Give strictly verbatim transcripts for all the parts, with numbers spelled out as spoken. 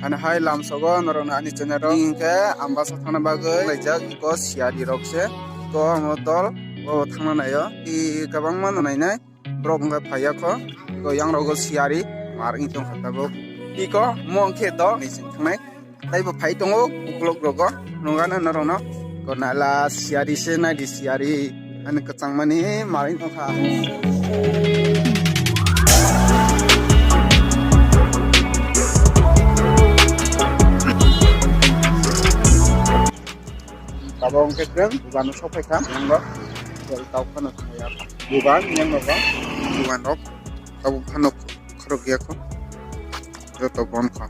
Ani hai lamsogo norokno ani channel rok hingke Ambasa thangna bagwi laijak iko siyari rok se. Iko omo dol o thangna naio. I kwbangma no nainai. Borok wngkha phaiya kho. Iko yang rogo siyari mar wng tongkha tabuk. Iko mo wngkhe do ni sing thangnai. Taibo phai tongo ukulok rogo. Nungano norokno. Ko naila siyari se naidi siyari. Ani kwchangmani mar wng tongkha. Tabok hwnkhe chwng dogano sok phaikha, yang bo tei tau phano thangya. Dogan yang bo dogan rok tabuk phano khorok ya kho, joto bon kho.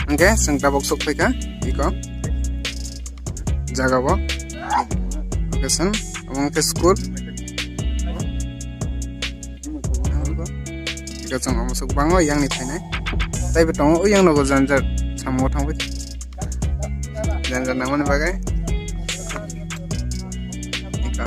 Hingke chwng tabok sok phaikha iko jaga bo. Oke, chwng omo khe school. Iko chwng omo sok bango yang ni phainai. Taibo tongo o yang nogo janjar samung thangwi. Janjar nangmani bagwi. Iko.